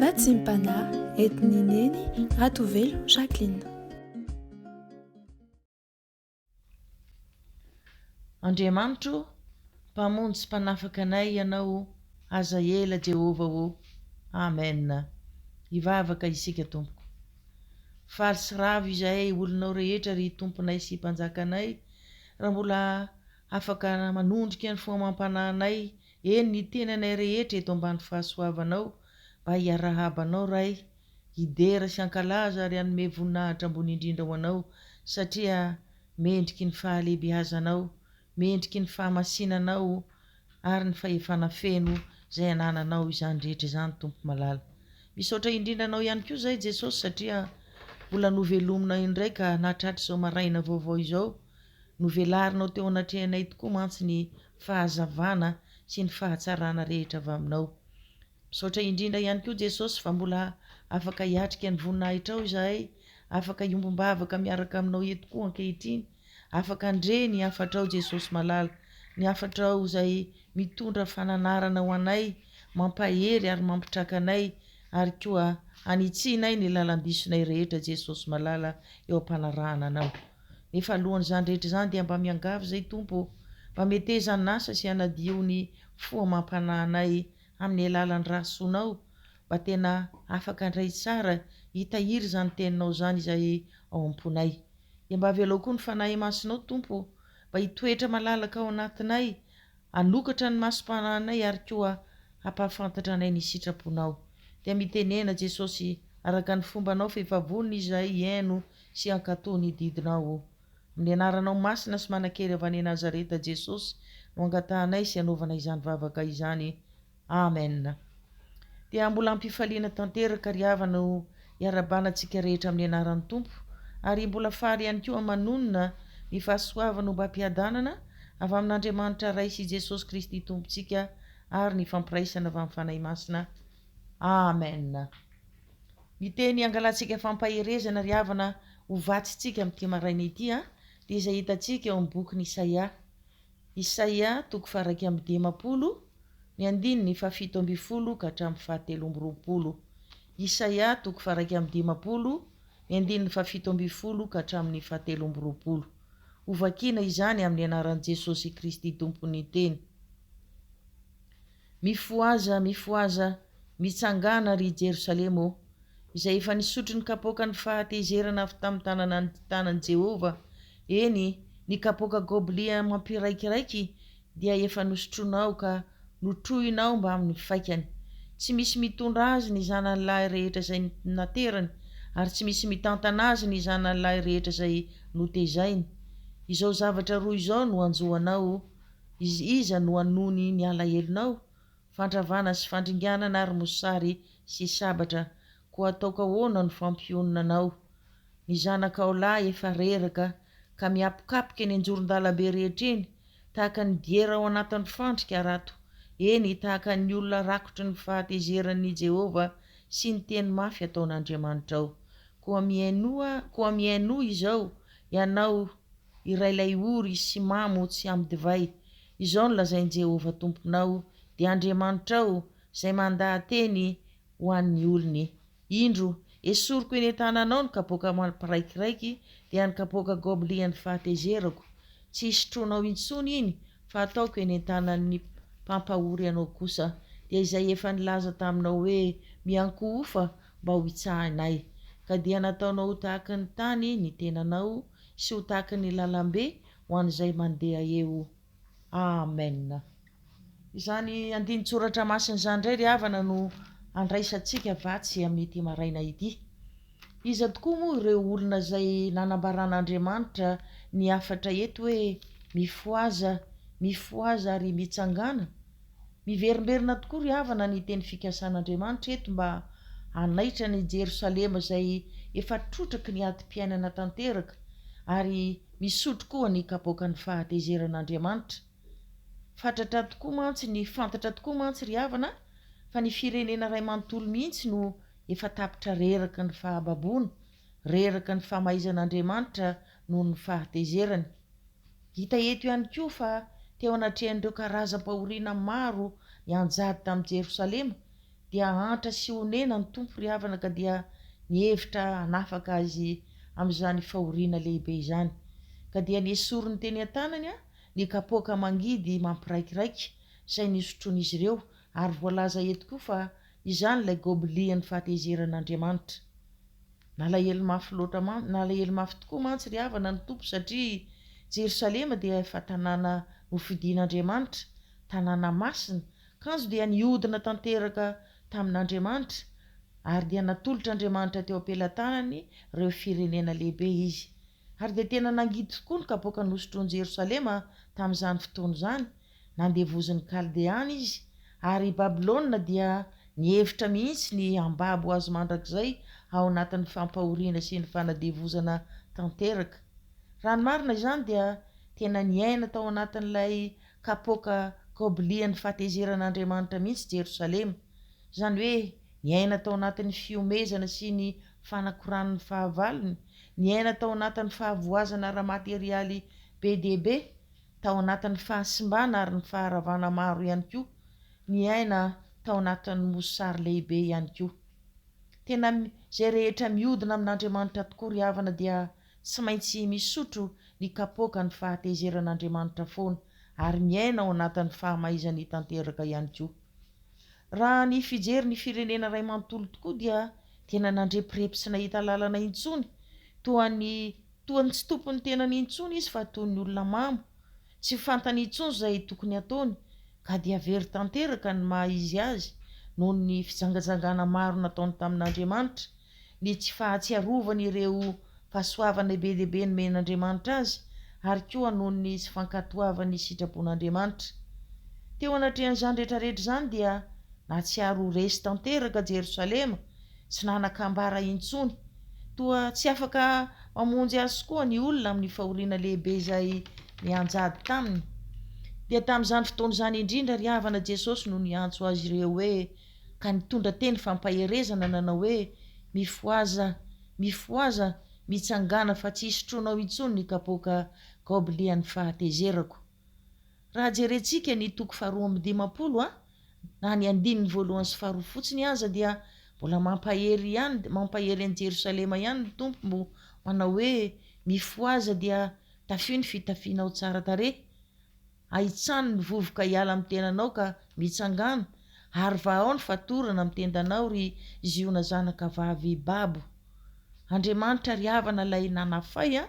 Vatsim-panahy entin'i Neny Ratovelo Jacqueline. Andriamanitro o, Mpamonjy sy Mpanafaka anay Ianao aza ela Jehovah o! Amen! Hivavaka isika Tompoko. Faly sy ravo izahay olonao rehetra ry Tomponay sy Mpanjakanay raha mbola afaka manondrika ny fo amam-panahinay eny ny tenanay rehetra eto ambany fahasoavanao mba hiarahaba anao Ray hidera sy hankalaza ary hanome voninahitra ambony indrindra ho anao satria mendriky ny fahalehibeazanao mendriky ny fahamasinanao ary ny fahefana feno izay anananao izany rehetra izany Tompo malala. Misaotra indrindra anao ihany koa izahay Jesosy satria mbola novelomina indray ka nahatratra izao maraina vaovao izao. Novelarinao teo anatrehanay tokoa mantsy ny fahazavana sy ny fahatsarana rehetra avy aminao. Misaotra indrindra ihany koa Jesosy fa mbola afaka hiatrika ny voninahitrao izahay, afaka hiombom-bavaka miaraka aminao eto koa ankehitriny, afaka handre ny hafatrao Jesosy malala, ny hafatrao izay mitondra fananarana ho anay, mampahery ary mampitraka anay ary koa hanitsianay ny lalan-disonay rehetra Jesosy malala eo am-panarahana anao. Nefa alohan'izany rehetra izany dia mba miangavy izay Tompo ô, mba meteza hanasa sy hanadio ny fo amam-panahinay amin'ny alalan'ny ra soanao mba tena afaka handray tsara hitahiry izany teninao izany izay ao am-ponay. Dia mba avelao koa ny Fanahy Masinao Tompo ô, mba hitoetra malalaka ao anatinay, hanokatra ny masom-panahinay ary koa hampahafantatra anay ny sitraponao. Dia mitenena Jesosy araka ny fombanao fa efa vonona izahay hihaino sy hankatò ny didinao. Amin'ny anaranao masina sy manan-kery avy any Nazareta Jesosy no angatahanay sy anaovana izany vavaka izany. Amen. Dia mbola ampifaliana tanteraka ry havana no iarahabana antsika rehetra amin'ny anaran'ny Tompo ary mbola faly ihany koa manonona ny fahasoavana ombam-piadanana avy amin'Andriamanitra Ray sy Jesosy Kristy Tompontsika ary ny fampiraisana avy amin'ny Fanahy Masina. Amen. Ny teny angalantsika fampaherezana ry havana ho vatsitsika amin'ity maraina ity an, dia izay hitantsika eo amin'ny bokin'i Isaia. Isaia toko faha-51, ny andininy faha-17 ka hatramin'ny faha-23. Isaia toko faha-51, ny andininy faha-17 ka hatramin'ny faha-23. Hovakiana izany amin'ny anaran'i Jesosy Kristy Tompon'ny Teny. Mifohaza, mifohaza, mitsangàna, ry Jerosalema ô, izay efa nisotro ny kapoakan'ny fahatezerana avy tamin'ny tananan'ny tanan'i Jehovah, eny, ny kapoaka goblia mampiraikiraiky dia efa nosotroinao ka notrohinao mbamin'ny faikany. Tsy misy mitondra azy ny zanany lahy rehetra izay naterany, ary tsy misy mitantana azy ny zanany lahy rehetra izay notezainy. Izao zavatra roa izao no hanjo anao, Izy iza no hanony ny alahelonao? Fandravana sy fandringanana ary mosary sy sabatra, koa ataoko ahoana no fampionona anao? Ny zanakao lahy efa reraka ka mihapokapoka eny an-joron-dalambe rehetra eny, tahaka ny diera ao anatin'ny fandrika harato, eny, tahaka ny olona rakotry ny fahatezeran'i Jehovah sy ny teny mafy ataon'Andriamanitrao. Koa mihainoa, koa mihainoa izao, ianao iray ilay ory sy mamo tsy amin'ny divay. Izao no lazain'i Jehovah Tomponao, dia Andriamanitrao, izay mandaha-teny ho an'ny olony, Indro, esoriko eny an-tananao ny kapoaka mampiraikiraiky, dia ny kapoaka goblian'ny fahatezerako. Tsy hisotroanao intsony iny, fa hataoko eny an-tanan'ny mpampahory anao kosa, dia izay efa nilaza taminao hoe, Miankohofa mba ho hitsahinay. Ka dia nataonao ho tahaka ny tany ny tenanao, sy ho tahaky ny lalambe ho an'izay mandeha eo. Amen. Izany andinin-tsoratra masina izany indray ry havana no andraisantsika vatsy amin'ity maraina ity. Iza tokoa moa ireo olona izay nanambaran'Andriamanitra ny hafatra eto hoe mifohaza, mifohaza ary mitsangàna? Miverimberina tokoa ry havana ny teny fikasan'Andriamanitra eto mba hanaitra an'i Jerosalema izay efa trotraky ny adim-piainana tanteraka ary misotro koa ny kapoakan'ny fahatezeran'Andriamanitra. Fatratra tokoa mantsy ny fantatra tokoa mantsy ry havana fa ny firenena iray manontolo mihitsy no efa tapitra reraka ny fahababoana, reraka ny famaizan'Andriamanitra noho ny fahatezerany. Hita eto ihany koa fa teo anatrehan'ireo karazam-pahoriana maro nianjady tamin'i Jerosalema, Dia antra sy onena ny Tompo ry havana ka dia nihevitra hanafaka azy amin'izany fahoriana lehibe izany. Ka dia nesoriny teny an-tanany ny kapoaka mangidy mampiraikiraiky izay nosotroin'izy ireo ary voalaza eto koa fa izany ilay gobelian'ny fahatezeran'Andriamanitra. Nalahelo mafy loatra nalahelo mafy tokoa mantsy ry havana ny Tompo satria Jerosalema dia efa tanàna nofidin'Andriamanitra, tanàna masina, kanjo dia nihodina tanteraka tamin'Andriamanitra ary dia natolotr'Andriamanitra teo am-pelatanany ireo firenena lehibe izy. Ary dia tena nangidy tokoa ny kapoaka nosotroin'i Jerosalema tamin'izany fotoana izany, Nandevozin'ny Kaldeana izy, ary i Babylona dia nihevitra mihitsy ny hambabo azy mandrakizay ao anatin'ny fampahoriana sy ny fanadevozana tanteraka. Raha ny marina izany dia tena niaina tao anatin'ilay kapoaka kaobilian'ny fahatezeran'Andriamanitra mihitsy Jerosalema, izany hoe niaina tao anatin'ny fihomezana sy ny fanakoran'ny fahavalony, niaina tao anatin'ny fahavoazana ara-materialy be dia be, tao anatin'ny fahasimbana ary ny faharavana maro ihany koa, niaina tao anatin'ny mosary lehibe ihany koa. Tena izay rehetra mihodina amin'Andriamanitra tokoa ry havana dia tsy maintsy misotro ny kapoakan'ny fahatezeran'Andriamanitra foana ary miaina ao anatin'ny fahamaizany tanteraka ihany koa. Raha ny fijery ny firenena iray manontolo tokoa dia tena nandrepirepy tsy nahita lalana intsony toa ny Toa ny tsy tompon'ny tenany intsony izy fa toy ny olona mamo. Tsy fantany intsony izay tokony hataony ka dia very tanteraka ny maha izy azy noho ny fijangajangana maro nataony tamin'Andriamanitra, ny tsy fahatsiarovany ireo fahasoavana be dia be nomen'Andriamanitra azy ary koa noho ny tsy fankatoavany ny sitrapon'Andriamanitra. Teo anatrehan'izany rehetrarehetra izany dia nahatsiaro ho resy tanteraka Jerosalema tsy nanan-kambara intsony. Toa tsy afaka mamonjy azy koa ny olona amin'ny fahoriana lehibe izay nianjady taminy. Dia tamin'izany fotoana izany indrindra ry havana Jesosy no niantso azy ireo hoe ka nitondra teny fampaherezana nanao hoe, Mifohaza, mifohaza, mitsangàna fa tsy hisotroanao intsony ny kapoaka gaobilian'ny fahatezerako. Raha jerentsika ny toko faharoa 52 a, na ny andininy voalohany sy faharoa fotsiny aza dia mbola mampahery ihany, mampahery an'i Jerosalema ihany ny Tompo mbo manao hoe, Mifohaza dia tafio ny fitafianao tsara tarehy, ahitsano ny vovoka hiala amin'ny tenanao ka mitsangàna, ary vahao ny fatorana amin'ny tendanao ry Ziona zanaka vavy babo. Andriamanitra ry havana ilay nanafay a,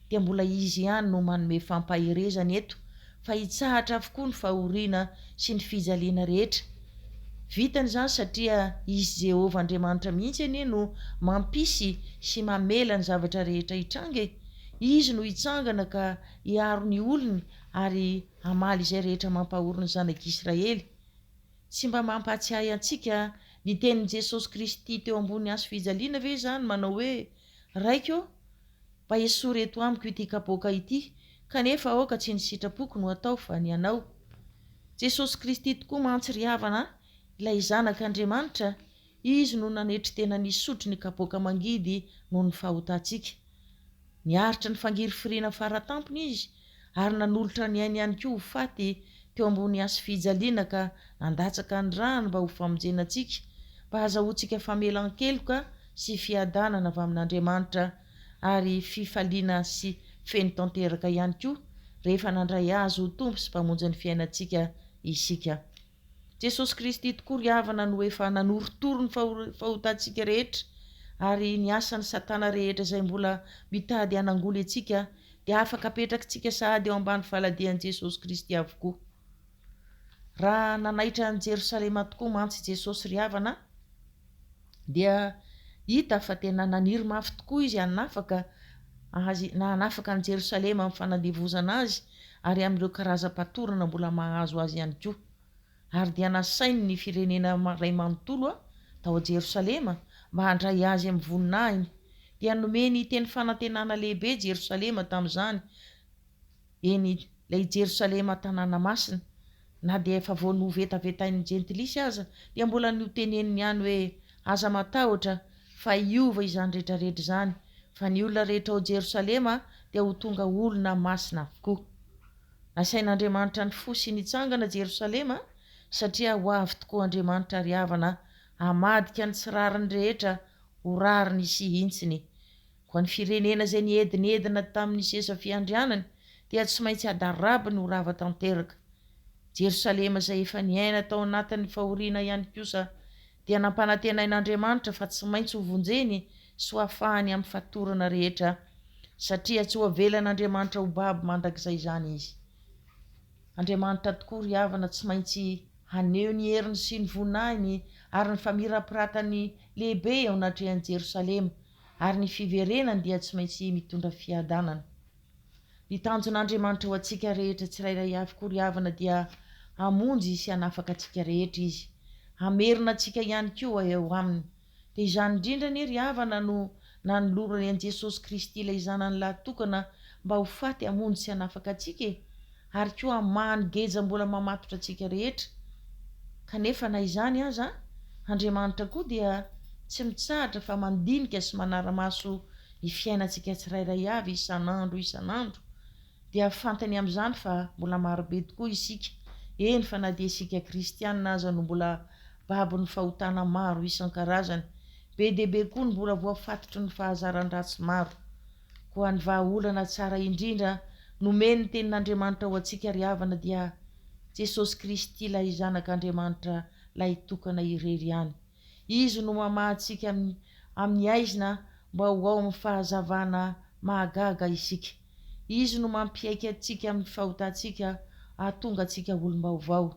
dia mbola Izy ihany no manome fampaherezana eto fa hitsahatra avokoa ny fahoriana sy ny fijaliana rehetra. Vitany izany satria Izy Jehovah Andriamanitra mihitsy anie no mampisy sy mamela ny zavatra rehetra hitranga e! Izy no hitsangana ka hiaro ny olony ary hamaly izay rehetra mampahory ny zanak'Israely. Tsy mba mampahatsiahy antsika ny tenin'i Jesosy Kristy teo ambony hazo fijaliana ve izany manao hoe, Raiko ô, mba esory eto amiko ity kapoaka ity, kanefa aoka tsy ny sitrapoko no atao fa ny Anao. Jesosy Kristy tokoa mantsy ry havana a, ilay Zanak'Andriamanitra, Izy no nanetry tena nisotro ny kapoaka mangidy noho ny fahotantsika. Niaritra ny fangirifiriana faratampony Izy ary nanolotra ny ainy ihany koa ho faty teo ambony hazofijaliana ka nandatsaka ny rany mba ho famonjena antsika, mba hahazahoantsika famelan-keloka sy fiadanana avy amin'Andriamanitra ary fifaliana sy feno tanteraka ihany koa rehefa nandray Azy ho Tompo sy Mpamonjy ny fiainantsika isika. Jesosy Kristy tokoa ry havana no efa nanorotoro ny fahotantsika rehetra ary ny asan'i Satana rehetra izay mbola mitady hanangoly antsika dia afaka apetrakitsika sahady eo ambany faladian'i Jesosy Kristy avokoa. Raha nanaitra an'i Jerosalema tokoa mantsy Jesosy ry havana dia hita fa tena naniry mafy tokoa izy hanafaka azy na hanafaka an'i Jerosalema amin'ny fanandevozana azy ary amin'ireo karazam-patorana mbola mahazo azy ihany koa. Ary dia nasainy ny firenena iray manontolo tao Jerosalema mba handray azy amin'ny voninahiny. Dia nomeny teny fanantenana lehibe Jerosalema tamin'izany, eny, ilay Jerosalema tanàna masina, na dia efa vao novetavetain'ny Jentilisa aza, dia mbola noteneniny ihany hoe, Aza matahotra, fa hiova izany rehetrarehetra izany, fa ny olona rehetra ao Jerosalema dia ho tonga olona masina avokoa. Nasain'Andriamanitra nifoha sy nitsangana Jerosalema, satria ho avy tokoa Andriamanitra ary havana. hamadika ny tsy rariny rehetra ho rariny sy hintsiny. Koa ny firenena izay niedinedina tamin'ny seza fiandrianany dia tsy maintsy hadarabiny ho rava tanteraka. Jerosalema izay efa niaina tao anatin'ny fahoriana ihany kosa dia nampanantenain'Andriamanitra fa tsy maintsy ho vonjeny sy ho afahany amin'ny fatorana rehetra, satria tsy ho avelan'Andriamanitra ho babo mandrakizay izany izy. Andriamanitra tokoa ry havana tsy maintsy haneho ny heriny sy ny voninahiny ary ny famirapiratany lehibe eo anatrehan'i Jerosalema, ary ny fiverenany dia tsy maintsy mitondra fiadanana. Ny tanjon'Andriamanitra ho antsika rehetra tsirairay avy koa ry havana dia hamonjy sy hanafaka antsika rehetra Izy, hamerina antsika ihany koa eo Aminy. Dia izany indrindra anie ry havana no nanolorany an'i Jesosy Kristy ilay Zanany lahy tokana mba ho faty hamonjy sy hanafaka antsika e! Ary koa hamaha ny geja mbola mamatotra antsika rehetra. Kanefa na izany aza, Andriamanitra koa dia tsy mitsahatra fa mandinika sy manara-maso ny fiainantsika tsirairay avy isan'andro isan'andro. Dia fantany amin'izany fa mbola marobe tokoa isika, eny fa na dia isika kristiana aza no mbola babon'ny fahotana maro isan-karazany. Be dia be koa ny mbola voafatotry ny fahazaran-dratsy maro. Koa ny vahaolana tsara indrindra nomen'ny Tenin'Andriamanitra ho antsika ry havana dia Jesosy Kristy ilay Zanak'Andriamanitra lahitokana irery ihany. Izy no mamaha antsika amin'ny amin'ny haizina mba ho ao amin'ny fahazavana mahagaga isika. Izy no mampiaiky antsika amin'ny fahotantsika hahatonga antsika olom-baovao.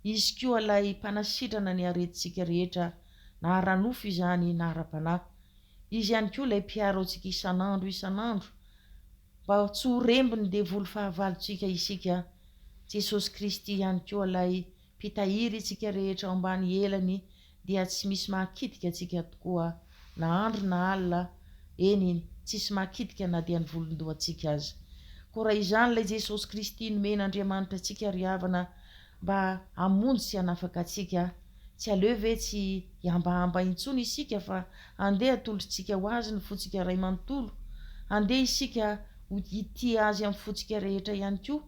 Izy koa ilay mpanasitrana ny aretintsika rehetra na ara-nofo izany na ara-panahy. Izy ihany koa ilay mpiaro antsika isan'andro isan'andro mba tsy ho rembin'ny devoly fahavalontsika isika. Jesosy Kristy ihany koa ilay Mpitahiry isika rehetra ao ambany elany dia tsy misy mahakitika antsika tokoa na andro na alina, eny tsisy mahakitika na dia ny volon-dohantsika aza. Koa raha izany ilay Jesosy Kristy nomen'Andriamanitra antsika ry havana mba hamonjy sy hanafaka antsika, tsy aleo ve tsy hihambahamba intsony isika fa andeha atolotritsika ho Azy ny fontsika iray manontolo, andeha isika ho hitia Azy amin'ny fontsika rehetra ihany koa,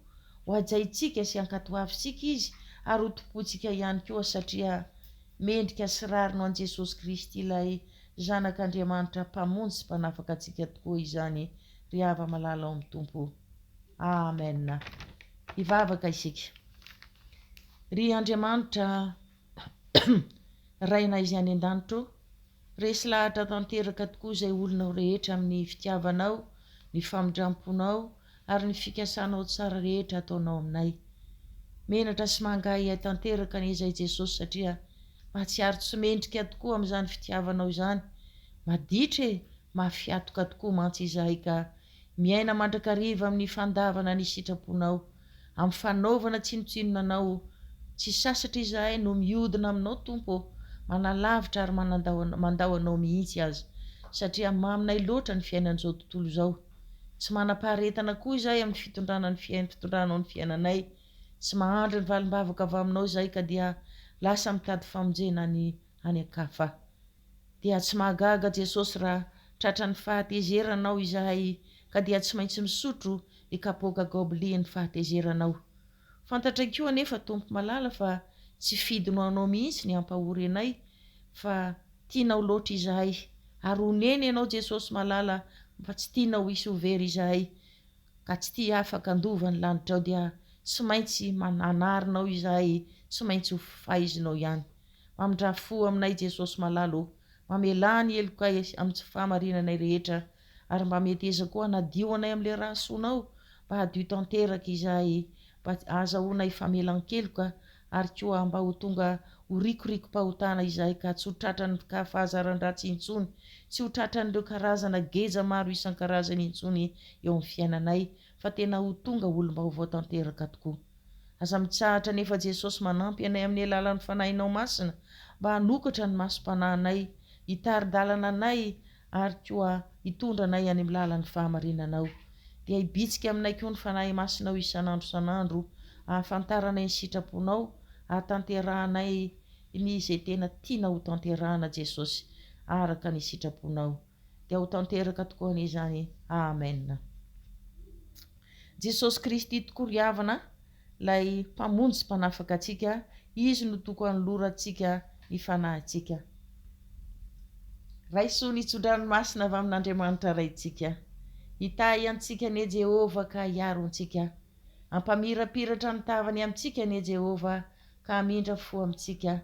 Ho hajaintsika sy hankatoavintsika Izy ary ho tompointsika ihany koa satria mendrika sy rariny ho an'i Jesosy Kristy ilay Zanak'Andriamanitra Mpamonjy sy Mpanafaka antsika tokoa izany ry hava-malala ao amin'ny Tompo. Amen. Hivavaka isika. Ry Andriamanitra Rainay izay any an-danitra ô, Resy lahatra tanteraka tokoa izay olonao rehetra amin'ny fitiavanao, ny famindramponao ary ny fikasanao tsara rehetra ataonao aminay. Menatra sy mangahiahy tanteraka anie izay Jesosy satria mahatsiaro tsy mendrika tokoa amin'izany fitiavanao izany. Maditra e! Mafy hatoka tokoa mantsy izahay ka miaina mandrakariva amin'ny fandavana ny sitraponao. Amin'ny fanaovana tsinontsinona Anao, tsy sasatra izahay no mihodina Aminao, Tompo ô, manalavitra ary manandao mandao Anao mihitsy aza, satria maminay loatra ny fiainan'izao tontolo izao. Tsy manam-paharetana koa izahay amin'ny fitondrana ny fiain fitondranao ny fiainanay. Tsy mahandry ny valim-bavaka avy Aminao izahay ka dia lasa mitady famonjena any any an-kafa. Dia tsy mahagaga Jesosy raha tratran'ny fahatezeranao izahay ka dia tsy maintsy misotro ny kapoaka gaobilian'ny fahatezeranao. Fantatray koa anefa Tompo malala fa tsy fidiny ho anao mihitsy ny hampahory anay fa tianao loatra izahay ary onena ianao Jesosy malala fa tsy tianao hisy ho very izahay ka tsy tia afaka handova ny lanitrao dia tsy maintsy anarinao izahay tsy maintsy ho faizinao ihany. Mamindrà fo aminay Jesosy malala ô! Mamelà ny helokay amin'ny tsy fahamarinanay rehetra ary mba meteza koa hanadio anay amin'ilay rà soanao mba hadio tanteraka izahay mba hahazahoanay famelan-keloka ary koa mba ho tonga ho rikoriko-pahotana izahay ka tsy ho tratran'ny fahazaran-dratsy intsony, tsy ho tratran'ireo karazana geja maro isan-karazany intsony eo amin'ny fiainanay fa tena ho tonga olom-baovao tanteraka tokoa. Aza mitsahatra anefa Jesosy manampy anay amin'ny alalan'ny Fanahinao Masina mba hanokatra ny masom-panahinay, hitari-dalana anay ary koa hitondra anay any amin'ny lalan'ny fahamarinanao. Dia hibitsika aminay koa ny Fanahy Masinao isan'andro isan'andro hahafantaranay ny sitraponao, hahatanterahanay ny izay tena tianao hotanterahana Jesosy araka ny sitraponao. Dia ho tanteraka tokoa anie izany. Amen. Jesosy Kristy tokoa ry havana, ilay Mpamonjy sy Mpanafaka antsika, Izy no toko anolorantsika ny fanahintsika. Raiso ny tsodrano masina avy amin'Andriamanitra Raintsika. Hitahy antsika anie Jehovah ka hiaro antsika. Hampamirapiratra ny tavany amintsika anie Jehovah ka hamindra fo amintsika.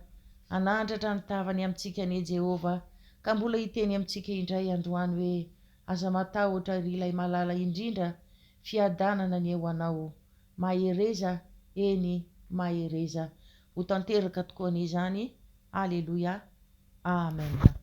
Hanandratra ny tavany amintsika anie Jehovah ka mbola hiteny amintsika indray androany hoe, Aza matahotra ry ilay malala indrindra, fiadanana anie ho anao. Mahereza, eny, mahereza. Ho tanteraka tokoa anie izany. Aleloia. Amen.